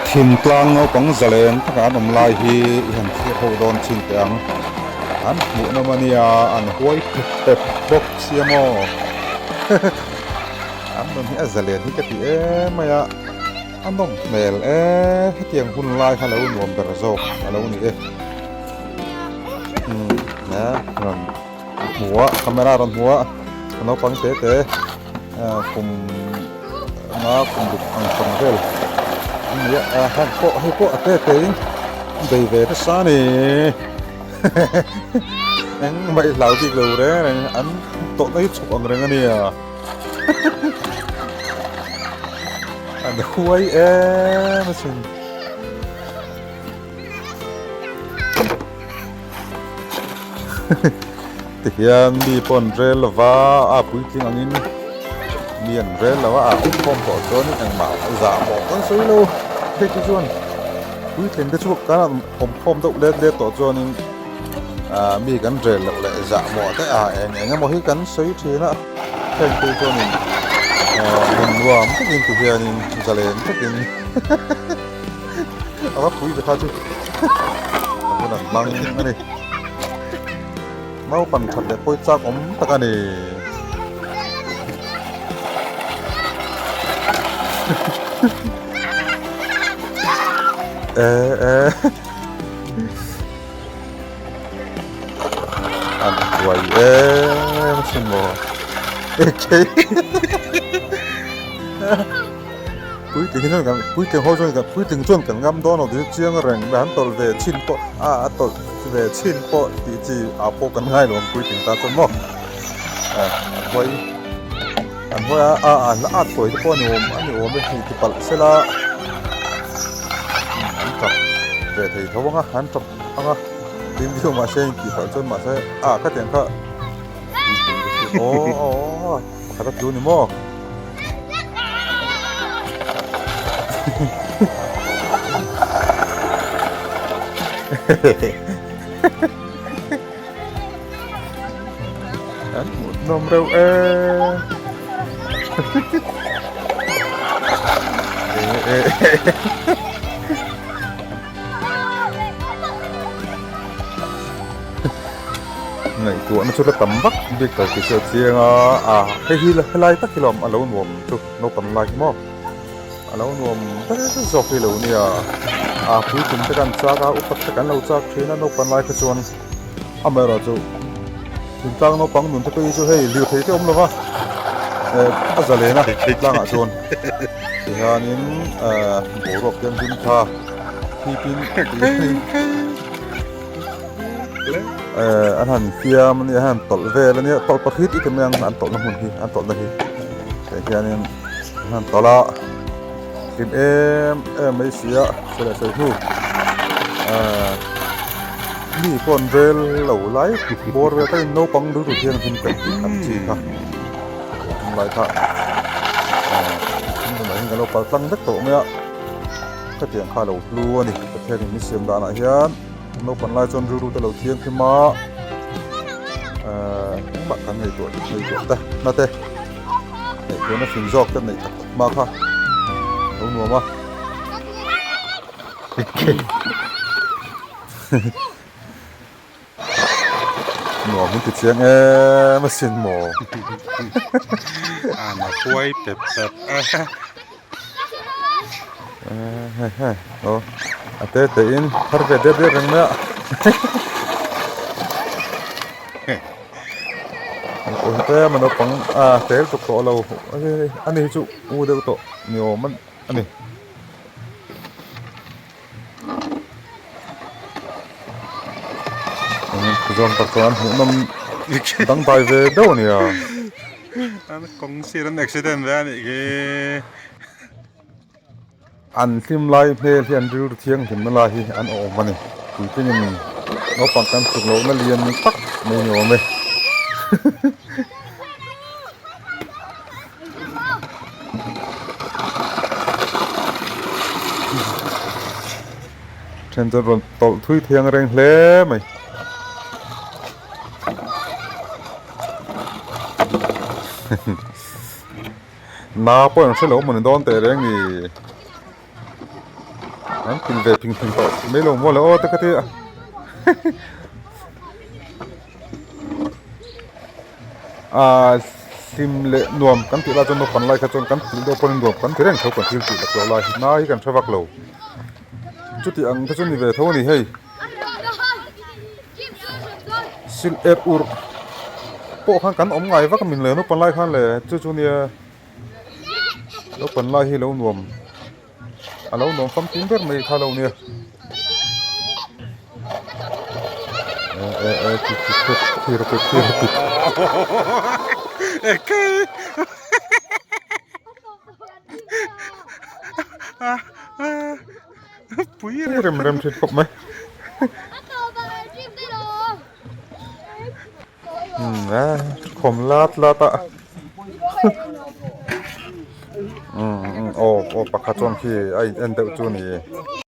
Thingtlang naupang zalen taka an awm lai hi i han thlir ho dawn chin teh ang. An hmuh nawm a nia, an huai pep pep bawk sia maw? An nun hi a zalen hi ka ti em mai a, a nawm hmel e, hetiang hun lai kha lo nuam ber zawk a lo ni e. Umm he rawn hmu a, camera rawn hmu a, naupang te te. Kum nga kum ruk ang hran vel a ni a heng pawh hei pawh a te te in bei ve nasa a ni engmah i hlau bik lo reng reng an tawlh na hi chhuk ang reng a nia an huai em asin. Tihian mi pawh an rel lova a puitling angin mi an rel lo a a awmkhawm tawh chuanin engmah zah pawh kan sawi lo hei te chuan puitling te chu kan awmkhawm deuh let let tawh chuanin ah mi kan rel loh leh zah mawh te ah eng eng emaw hi kan sawi thin a heng te chuanin ah hun nuam takin tihianin zalen takin. A va pui ve kha chu a hun an hmang a ni naupang that leh pawi chak awm tak a ni eh eh an huai em asin maw eke Puitling chuan kan puitling ho chuan kan puitling chuan kan ngam dawn lo tih chu chiang reng mai an tawlh ve chhin pawh a a tawlh ve chhin pawh tih chi ah pawh kan ngai lo ang puitling ta chuan maw ah an huai an huai a a an la at kawi te pawh a ni awm a ni awm e hei ti palh sela an tap ve thei tho ang a an tap ang a tin viau mahse intih palh chuan mahse ah ka tiang kha aw aw pakhat a tlu a ni maw. An hmuh hnawm reuh e. Ngaihtuahna chu la tam vak bik lo tih chu a chiang a, a hei hi helai tak hi lawm a lo nuam chu naupang lai hi maw a lo nuam ber zawk hi lo nia a puitling te kan chak a upat te kan lo chak thin a naupang lai kha chuan amaherawhchu thingtlang naupang nun te pawh hi chu hei lirthei te awm lo va eh a zalen a thingtlangah chuan tihianin eh boruak te an hlim tha thipin Eh an han fiam a nia an han tawlh vel a nia tawlh pakhat i ti mai ang an tawlhna hmun hi an tawlhna hi tah hianin an han tawlh a hlim em em mai si a sawi leh sawi hnu eh mi pawh an rel lo lai bawr vel takin naupang rilru thianghlim kan tih ang chi kha tunlai kha eh tunah hian kan lo kal tlang vek tawh mai a khatiang kha a lo hlu a ni Pathianin min siam danah hian. Naupang lai chuan rilru te lo thianghlim a ehh engmah kan ngaihtuah ngaihtuah te na te ngaihtuahna fing zawk te neih tak tak hma kha lo nuam a nuam in ti chiang em asin maw a na huai pep pep a. Hei hei aw a te te in thar ve der der reng mai a aw te a naupang a tel tuk tawh lo ani hi chu u deuh tawh ni awm a ni. Zawng tak chuan hmuhnawm dangdai ve deuh a nia. An kawng sir an accident ve a nih khi. An hlim lai hmel hi an rilru thianghlimna lai hi an awm a ni. Puitlingin naupang kan tluk lohna lian tak mai ni awm e. Then chuan rawn tawlh thui thiang reng hle mai. Na pawh an hre lo mawni dawn teh reng ni. An pil ve phing phing tawh mai lo maw le aw te ka ti a. Aaa hlim leh nuam kan tih lai chuan naupang lai kha chuan kan tih deuh pawhin nuam kan ti reng tho kan thil tih lak loh lai hi nai hi kan hre vak lo. Chuti ang te chu ni ve tho a ni hei. Sil er ur pawh khan kan awm ngai vak a min le naupang lai khan le chu chu nia naupang lai hi lo nuam a lo nuam famkim ber mai kha lo nia e e e thir pit thir pit Pui rem rem thin khawp mai. Umm a khawm lat lat a umm aw aw pakhat chuan khi a in en deuh chu a ni.